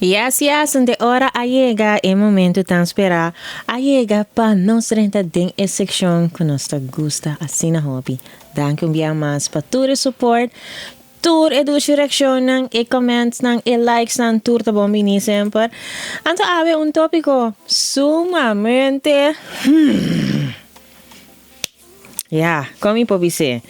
Yes yes de ora a yega e momento tan spera a yega pa nos drenta den e seccion cu nos ta gusta asina hopi. Danki un bia mas pa tur e support, tur e dushi reaccionnan, e commentsnan, e likesnan, tur ta bon bini semper. Anto awe un topico sumamente hmm ya con mi por bis'e?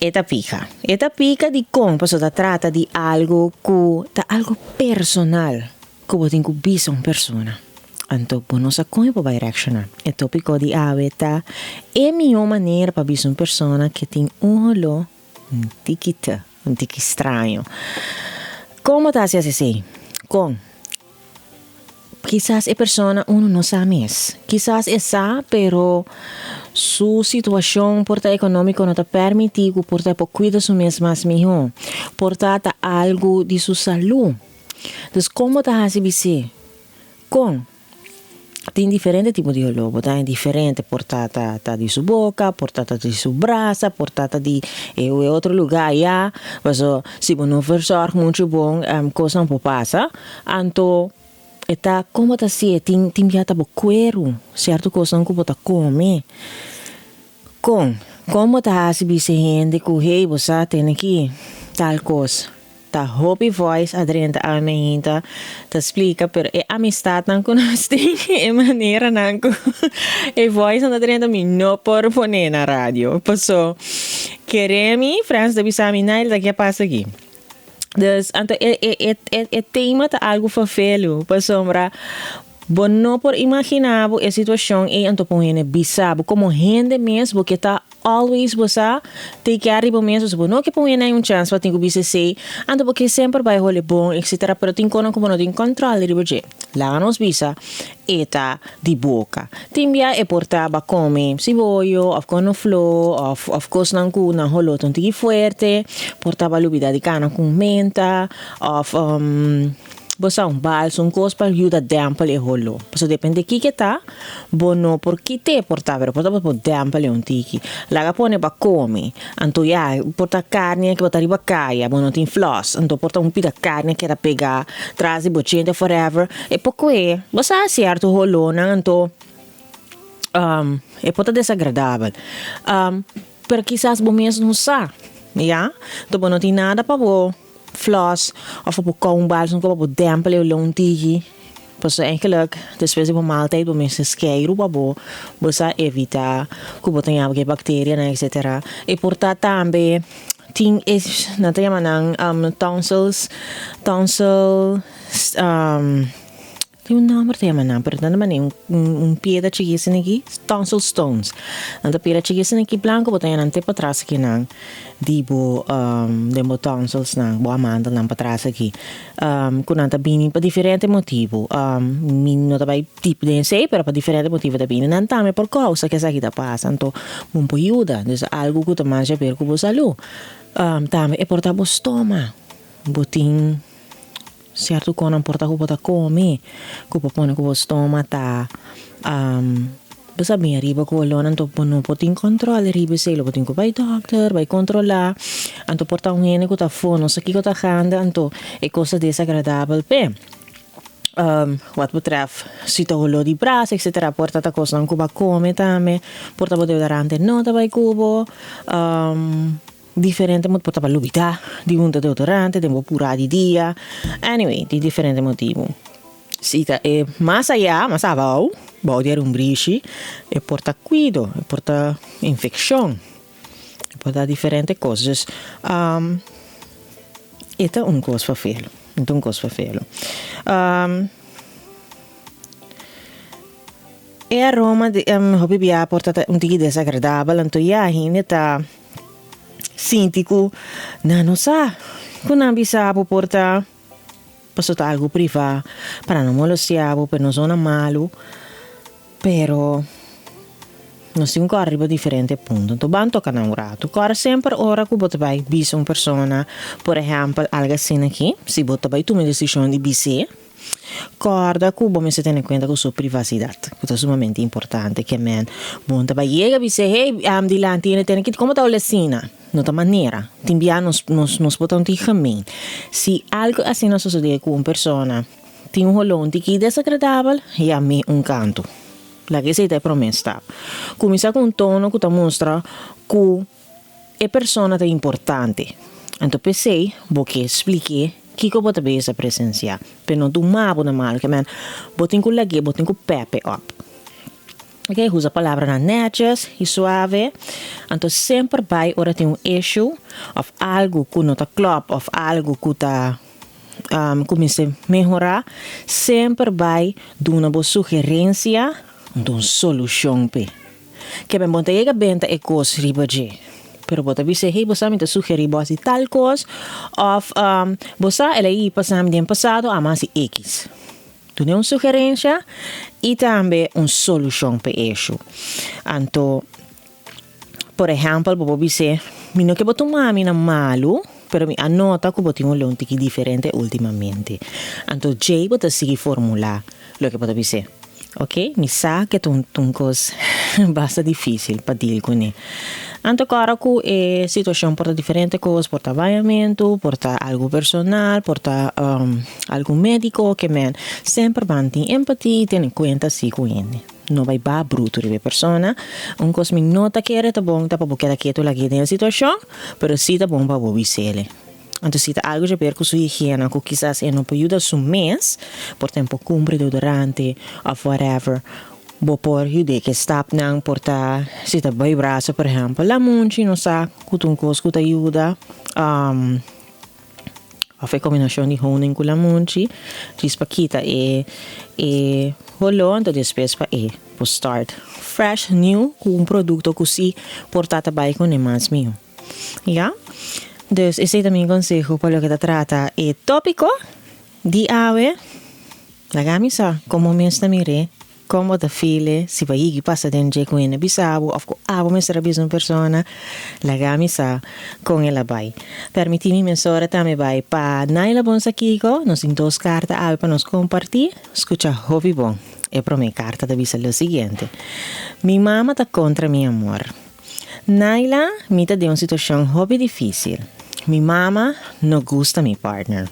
E ta pika. E ta pika dikon? Pasobra ta trata di algu ku ta algu personal ku bo tin ku bisa un persona. Anto bo no sa kon e por bai reakshoná. E tópiko di awe ta e mihó manera pa bisa un persona ke tin un holó un tiki te, un tiki straño. Kon bo ta hasi esei? Kon? Kisas e persona uno no sa mes. Kisas e sa pero su situacion por ta economico no ta permiti cu por ta e por cuida su mes mas miho. Por ta ta algo di su salud. Dus con bo ta haci bis'é? Con? Tin diferente tipo di olor. Bo ta haña diferente. Por ta ta ta di su boca, por ta ta di su brasa, por ta ta di e otro lugar aya. Paso si bo no verzorg mucho bon cosnan por pasa. Anto e ta como ta si'e tin tin bia ta bo cueru cierto cosnan cu bo ta come. Con? Con bo ta haci bisa e hende cu hey bo sa tene ki tal cos? Ta hopi voice a drenta awe mi hinta ta splica pero e amistadnan cu nos tin e maneranan cu e voice nan ta drenta mi no por pone na radio paso kere mi Frans ta bisa mi Nail ta ke pasa aki. Dus anto e e e e e tema ta algu vervelu pasobra bo no por imagina bo e situacion ey anto pa un hende bisa bo como hende mes bo ke ta always bo sa take care di bo mes pasobra bo no ke pa un hende hay un chance pa tin cu bisa esey anto bo ke semper bay hole bon etcetera pero tin cosnan cu bo no tin control riba dje. Laga nos bisa e ta di boka. Tin bia e por ta ba kome siboyo of konoflo of of kosnan ku nan holó ta un tiki fuerte. Por ta ba lubida di kana ku menta of bo sa un balsam un kos pa yuda dèmpel e holó. Pasobra depende kiko e ta bo no por kit'é por ta pero por ta bo por dèmpel e un tiki. Laga pone pa kome. Anto ya, por ta karni ku bo ta riba kaya, bo no tin flòs, anto por ta un pida karni a keda pegá tras di bo djente forever. E por kue, bo sa sierto holónan, anto e por ta desagradabel. Pero kisas bo mes no sa, ya. Anto bo no tin nada pa bo. Flos of bo kou un balsam ku bo dempel e oló un tiki. Pasobra eigenlijk despues di bo maaltijd bo mester skeiru pa bo bo sa evita ku bo ta yama ku e bakterianan etcetera. E por ta tambe tin e nan ta yama nan tonsils tonsil. Tin un nomber ta yama nan, pero nan ta mane un un piedra chiki asina aki, tonsil stones. Nan ta piedra chiki asina aki blanco, bo ta haña nan te patras aki nan di bo den bo tonsils nan, bo amandelnan patras aki, cu nan ta bini pa diferente motibu. Mi no ta bay diep den esey, pero pa diferente motibu ta bini. Nan tambe por causa cu esaki ta pasa, anto bo por yuda. Dus algo cu ta mas haber cu bo salud. Tambe e por ta bo stoma, bo tin. Sierto konan por ta ku bo ta kome, ku por pone ku bo stoma ta bo sa bin ariba ku olónan anto bo no por tin kòntròl riba esei, lo bo tin ku bai dòkter, bai kontrolá, anto por ta un hende ku ta afó no sa kiko ta ganda anto e kos ta desagradabel p'e. Wat betrèf si ta holó di bras etcetera por ta ta kosnan ku bo a kome tambe, por ta bo deodorante no ta bai ku bo. Diferente motibu, por ta pa lubidá di hunta deodorante den bo purá di dia. Anyway, tin diferente motibu. Si ta e mas ayá, mas abou, bou di e rumbrishi, e por ta kuido, e por ta infekshon, e por ta diferente kos. Dus, e ta un kos ferfelu, e ta un kos ferfelu. E aroma di hopi bia por ta un tiki desagradabel, anto ya hende ta sinti ku nan no sa ku nan bisa bo por ta pasobra ta algu privá pa nan no molestia bo, pa no zona malu, pero nos tin ku kòrda riba diferente punto. Anto ban toka nan un ratu. Kòrda semper ora ku bo ta bai bisa un persona, por ehèmpel algu asina aki, si bo ta bai tuma e desishon di bis'é, Kòrda ku bo mester tene kuenta ku su privasidat, ku ta sumamente importante. Ke men, bo no ta bai yega bis'é, hey, dilanti hende tene kit, komo ta ola asina? No ta manera. Tin bia nos nos nos por ta un tiki gemeen. Si algo asina sosodé ku un persona tin un holó un tiki desagradabel, yam'é un kantu. Laga esei ta e promé stap. Kuminsá ku un tono ku ta mustra ku e persona ta importante. Anto p'esei bo ke splik'é kiko bo ta bes a presensiá. Pero no tuma bo na malu, ke men bo tin ku lag'é, bo tin ku pèp'é òp. Ok, usa palabranan nètjes i suave. Anto semper bai ora tin un issue òf algu ku no ta klòp òf algu ku ta ku mester mehorá, semper bai duna bo sugerensia anto un solushon p'e. Ke men bo ta yega benta e kos riba dje, pero bo ta bisa, hey, bo sa mi ta sugerí bo hasi tal kos òf bo sa el a i pasa mi den pasado amo hasi ekis. Dun'é un sugerensia i tambe un solushon p'e eshu. Anto, por ehèmpel, bo por bis'é, Mi no ke bo tuma mi na malu, pero mi a nota ku bo tin un lon tiki diferente últimamente. Anto djei bo ta sigui formulá loke bo ta bis'é. Oke, mi sa ke ta un kos basta difísil pa dil kuné. Anto kòrda ku e situashon por ta diferente kos, por ta bañamentu, por ta algu personal, por ta algu médiko, ke men semper ban tin empati i tene kuenta si ku hende. No bai ba brutu riba e persona. Un kos mi no ta kere ta bon ta pa bo keda ketu lag'é den e situashon, pero si ta bon pa bo bis'el. Anto si ta algu djaber ku su higiena ku kisas e no por yuda su mes, por tempo kumpra deodorante òf whatever, bo por yud'é ku e stapnan, por ta si ta bai brasa por ehèmpel lamunchi nos sa ku ta un kos ku ta yuda òf e kombinashon di honing ku lamunchi djis pa kita e e holó anto despues pa e por start fresh new ku un produkto ku si por ta ta bai kuné mas mihó. Ya. Dus esei ta mi conseho pa loke ta trata e topico di awe. Laga mi sa como mes ta mir'é, con bo ta feel si bo a yigi pasa den dje cu hende a bisa bo of cu abo mester a bisa un persona. Laga mi sa con el a bay. Permiti mi mesora tambe bay pa Naila Bonsakico. Nos tin dos carta awe pa nos comparti. Scucha hopi bon. E prome carta ta bisa lo siguiente, Mi mama ta contra mi amor. Naila, Mi ta den un situashon hopi difísil. Mi mama no gusta mi partner.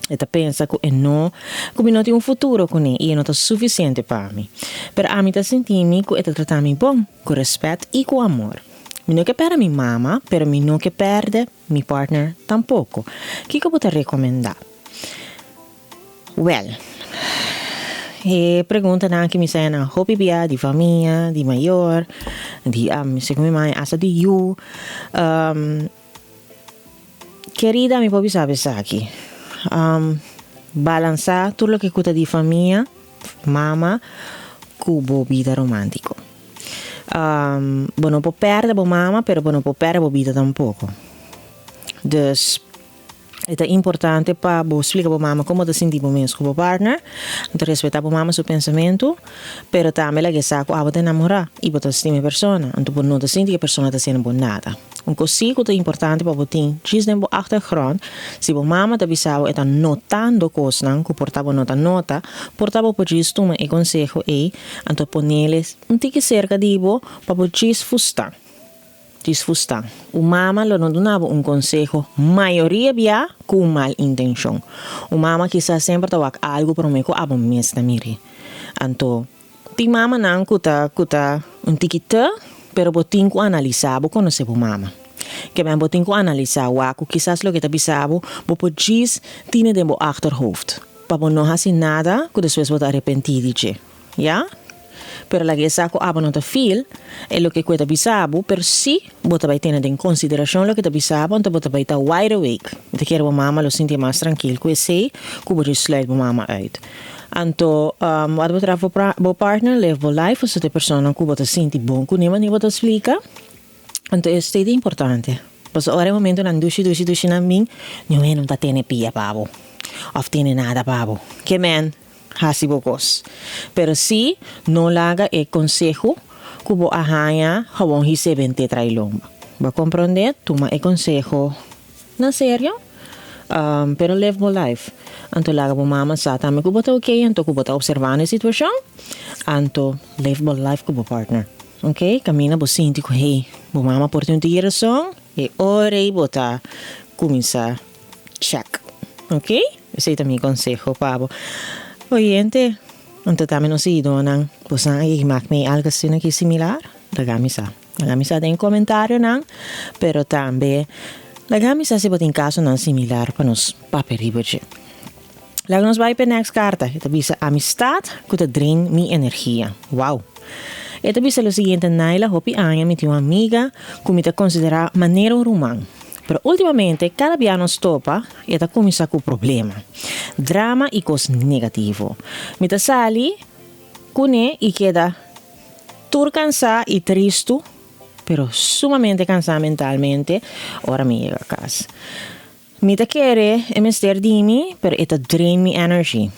E ta pensa ku e no, ku mi no tin un futuro kuné i e no ta sufisiente pa mi. Pero ami ta sinti mi ku e ta trata mi bon, ku rèspèt i ku amor. Mi no ke pèrdè mi mama, pero mi no ke pèrdè mi partner tampoko. Kiko bo ta rekomendá? Wèl, e preguntanan aki mi sa nan hopi bia di famia, di mayor, di segun mi mami asta di yu. Kerida mi por bisa bo esaki, balansá tur loke ku ta di famia, mama, ku bo bida romántico. Bo no por pèrdè bo mama, pero bo no por pèrdè bo bida tampoko. Dus. E ta importante pa bo splika bo mama kon bo ta sinti bo mes ku bo partner. Bo ta respetá bo mama su pensamentu, pero tambe laga e sa ku abo ta enamorá i bo ta stima e persona. Anto bo no ta sinti ku e persona ta hasiendo bo nada. Un kos sí ku ta importante pa bo tin djis den bo achtergrond, si bo mama ta bisa bo e ta notando kosnan ku por ta bo no ta nota, por ta bo por djis tuma e konseho ei, anto ponele un tiki serka di bo pa bo djis fustá. Disfustá. Un mama lo no duna bo un konseho mayoria bia ku un mal intenshon. Un mama kisas semper ta wak algu promé ku abo mes ta mir'é. Anto, tin mamanan ku ta ku ta un tiki te, pero bo tin ku analisá, bo konosé bo mama. Ke men bo tin ku analisá wak ku kisas loke ta bisa bo, bo por djis tine den bo achterhoofd, pa bo no hasi nada ku despues bo ta arepentí di dje. Ya? Pero laga e sa ku abo no ta feel e loke ku e ta bisa bo, pero si bo ta bai tene den konsiderashon loke e ta bisa bo, anto bo ta bai ta wide awake. Mi ta kere bo mama lo sinti mas trankil ku esei ku bo dje sluit bo mama uit. Anto, wat betreft bo bo partner, live bo life, pasobra ta e persona ku bo ta sinti bon kuné manera bo ta splika. Anto esei ta importante, pasobra ora e momentonan dushi dushi dushi nan bin, niun hende no ta tene pia pa bo òf tene nada pa bo. Ke men? Hasi bo kos. Pero si no laga e konseho ku bo a haña gewon his'é bent'é tra'i lomba. Bo a komprondé? Tuma e konseho na serio, pero live bo life. Anto laga bo mama sa tambe ku bo ta oké, anto ku bo ta opservando e situashon, anto live bo life ku bo partner. Oké? Kaminda bo sinti ku hey, bo mama por tin un tiki rason. E ora ei bo ta kuminsá check. Ok? Esei ta mi konseho pa bo. Oyente, anto tambe nos seguidónan, bosan a yegi mak mei algu asina aki similar? Laga mi sa. Laga mi sa den komentarionan, pero tambe laga mi sa si bo tin kasonan similar pa nos papia riba dje. Laga nos bai p'e next karta. E ta bisa, Amistad ku ta drain mi energia. Wow! E ta bisa lo siguiente, Naila, hopi aña mi tin un amiga ku mi ta konsiderá manera un ruman. Pero últimamente kada bia nos topa, e ta kuminsá ku problema, drama i kos negativo. Mi ta sali kuné i keda tur kansá i tristu, pero sumamente kansá mentalmente ora mi yega kas. Mi ta kere e mester di mi, pero e ta drain mi energy.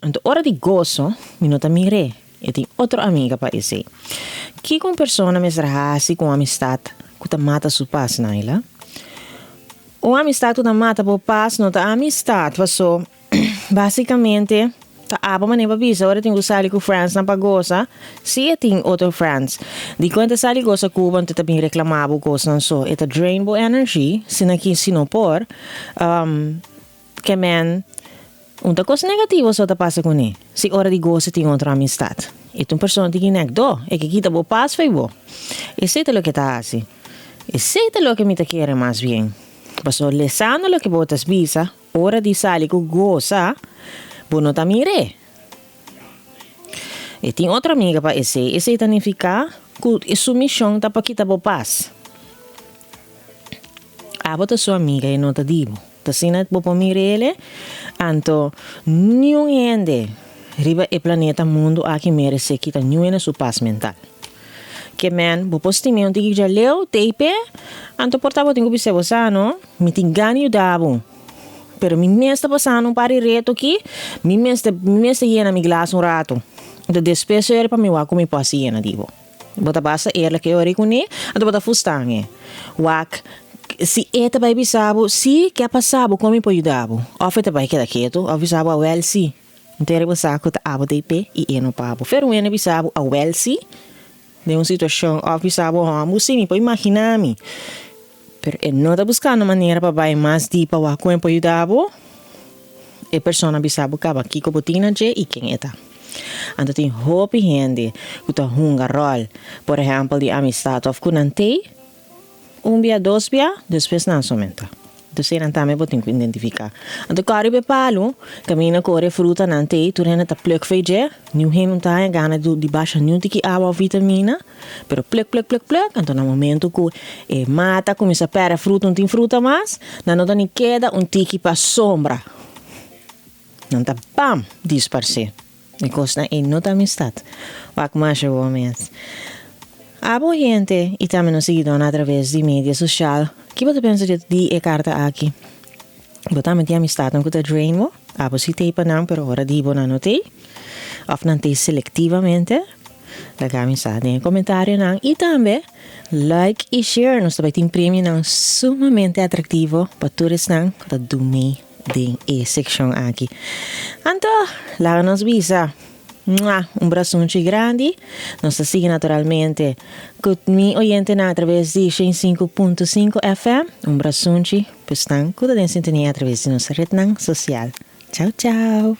Anto ora di goso, mi no ta mir'é. E tin otro amiga pa esei. Kiko un persona mester hasi ku un amistat ku ta mata su pas, Naila? Un amistat ku ta mata bo pas no ta amistat, paso Básicamente, ta abo manera pa bisa ora tin ku sali ku friendsnan pa gosa, si e tin otro friends. Dikon e ta sali gosa ku bo anto e ta bin reklamá bo kosnan so? E ta drain bo energy, asina ki si no por, ke men un ta kos negativo so ta pasa kuné, si ora di gosa tin otro amistat. E ta un persona tin ki nek do, e ke kita bo pas fo'i bo. Esei ta loke e ta hasi. Esei ta loke mi ta kere mas bien. Pasobra lesando loke bo ta bisa, Ora di sali ku gosa, bo no ta mir'é. E tin otro amiga pa esei. Esei ta nifiká ku su mishon ta pa kita bo pas. Abo ta su amiga, e no ta di bo. Ta asina bo por mir'é, anto niun hende riba e planeta mundu aki meresé kita niun hende su pas mental. Ke men, bo por stim'é un tiki djaleu, teipe, anto por ta bo tin ku bis'é bo sa no. Mi tin gana yuda bo, pero mi mes ta pasando un par di reto aki, mi mester mi mester yena mi glas un rato. Anto despues ora pa mi wak ku mi por hasi yena di bo. Bo ta basta eerlijk e ora ei kuné, anto bo ta fustan e. Wak, si e ta bai bisa bo, si, ke a pasa bo, kon mi por yuda bo? Òf e ta bai keda ketu, òf bisa bo, awèl si. Anto bo sa ku ta abo ta e i e no pa bo. Fer un hende bisa bo, awèl si, den un situashon, òf bisa bo, hòmber, si, mi por imaginá mi. Pero e no ta buskando manera pa bai mas di pa wak kon e por yuda bo. E persona bisa bo kaba kiko bo tin na dje i ken e ta. Anto tin hopi hende ku ta hunga ròl, por ehèmpel di amistat òf ku nan tei un bia dos bia, despues nan somenta. Entonces einan tambe bo tin ku identifiká. Anto kòrda riba e palu, kaminda kore frutanan tei, tur hende ta pluk fei dje, niun hende no ta haña gana di basha niun tiki awa òf vitamina. Pero pluk pluk pluk pluk, anto na momento ku e mata kuminsá pèrdè fruta, no tin fruta mas, nan no ta ni keda un tiki pa sombra. Nan ta bam! Disparsé. E kosnan ei no ta amistat. Wak masha bo mes. Abo hente i tambe nos siguidónan atraves di media sosial, ki bo ta pensa di e karta aki? Bo tambe tin amistatnan ku ta drain bo? Abo si t'ei pa nan, pero ora di bo nan no t'ei? Òf nan t'ei selektivamente? Laga mi sa den e komentarionan i tambe like i share. Nos ta bai tin premionan sumamente atraktivo pa tur esnan ku ta dumi den e sekshon aki. Anto, laga nos bisa Mua! Un brasunchi grandi. Nos ta sigui naturalmente ku mi oyentenan atraves di 105.5 FM. Un brasunchi pa esnan ku ta den sintonia atraves di nos retnan sosial. Chau chau!